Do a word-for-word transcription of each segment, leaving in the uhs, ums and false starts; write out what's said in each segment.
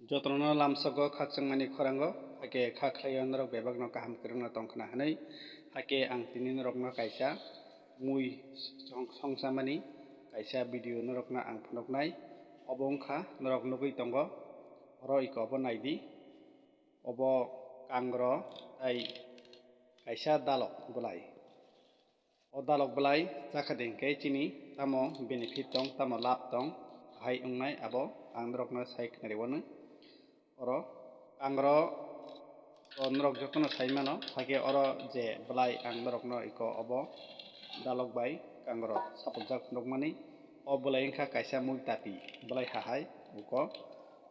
Jotono lamsogo khakchangmani khorang o, hakhe kha khlaio norok bebakno kaham kwrwngno tongkhna hwnwi. Hakhe ang tini norokno kaisa mui song-, songchamani kaisa video norokno ang phunuknai. Obo wngkha norok nugwi tongo, oro iko obo naidi. Obo kangro tei kaisa dalok bwlai. O dalok bwlai chakha de hinkhe chini tamo benefit tong, tamo lab tong, hai wngnai abo ang norokno sai khna rwno. Oro kangro o norok jotono sai mano, hakhe oro je bwlai ang norokno iko obo dalok bai kangro sapukjak phunukmani. O bwlai wngkha kaisa mui tapi bwlai hahai uko.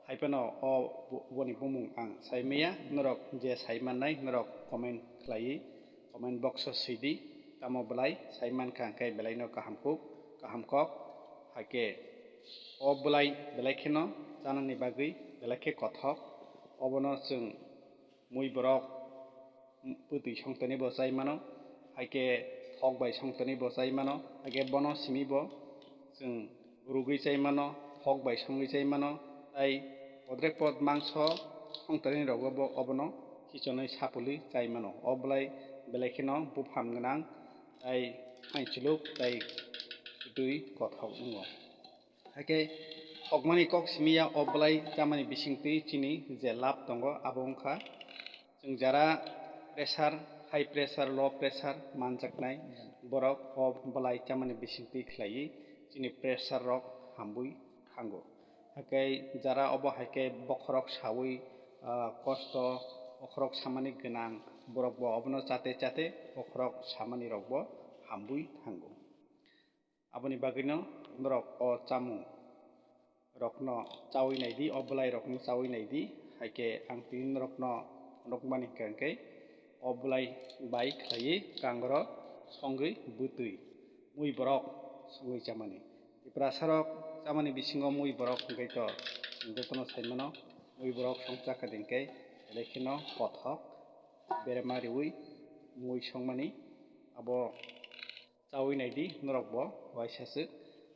Hai phano o bo-, boni bumung ang sai maya, norok je sai mannai norok comment khlaiwi comment box o swi di, tamo bwlai sai mankha hwnkhe belaino kaham kuk, kaham kok. Hakhe o bwlai belai kheno chanani bagwi belai khe kothok, obono chwng mui borok bwtwi songtoni bo chai mano, hakhe thok bai songtoni bo chai mano, hakhe bono simi bo chwng rugwi chai mano, thok bai songwi chai mano, tai podrek pod mangso songtoni rogo bo obono khichonwi sapulwi chai mano. O bwlai belai kheno buphang gwnang, tai phainchiluk tai kwtwi kothok wngo. Hakhe thokmani kok simi ya o bwlai chamani bisingtwi chini je lab tongo abo wngkha, chwng jara pressure, high pressure, low pressure manjaknai borok o bwlai chamani bisingtwi khlaiwi chini pressure rok hamwi thango. Hakhe jara obo hai khe bokhorok sawi, ah, kosto, bokhorok samani gwnang borok bo obono chate chate bokhorok samani rok bo hamwi thango. Aboni bagwino norok o chamung rokno chawi naidi, o bwlai rokno chawi naidi, hakhe ang tini norokno phunukmani hwnkha hwnkhe o bwlai bai khlaiwi kangro songwi bwtwi mui borok songwi chamani. Tiprasa rok chamani bisingo mui borok hwnkhe to jotono sai mano, mui borok songcha kha hwnkhe belai kheno kothok berema riwi mui songmani abo chawi naidi norok bo uaisa swk,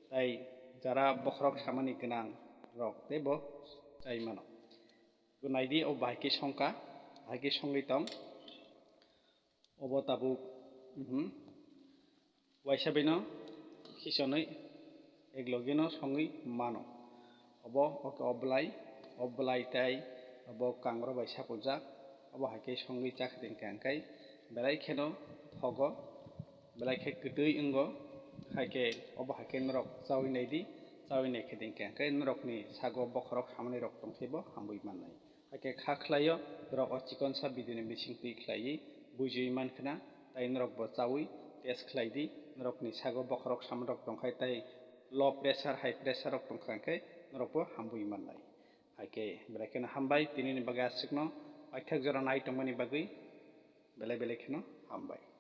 tai jara bokhorok samani gwnang rok tei bo chai mano. Naidi o bahai khe songkha, bahai khe songwi tong. Obo tabuk, mhm, uaisa baino khichonwi ek logino songwi mano. Obo, oke, o bwlai, o bwlai tai obo kangro bai sapujak, obo hai khe songwi chakha hwnkhe ang khai belai kheno thogo, belai khe kwtwi wngo, hai khe obo hai khe norok chawi naidi, chawi nai khe hwnkhe ang khai norokni sago bokhorok hamani rok tongkhe bo hamwi mannai. Hakhe kha khlaio, norok o chikonsa video ni bisingtwi khlaiwi bujiwi mankhna, tai norok bo chawi test khlai di, norokni sago bokhorok samanrok tongkhai tai low pressure, high pressure rok tongkha hwnkhe norok bo hamwi mannai. Hakhe belai kheno hambai, tinini bagwi aswkno paithak jora nai tongmani bagwi belai belai kheno hambai.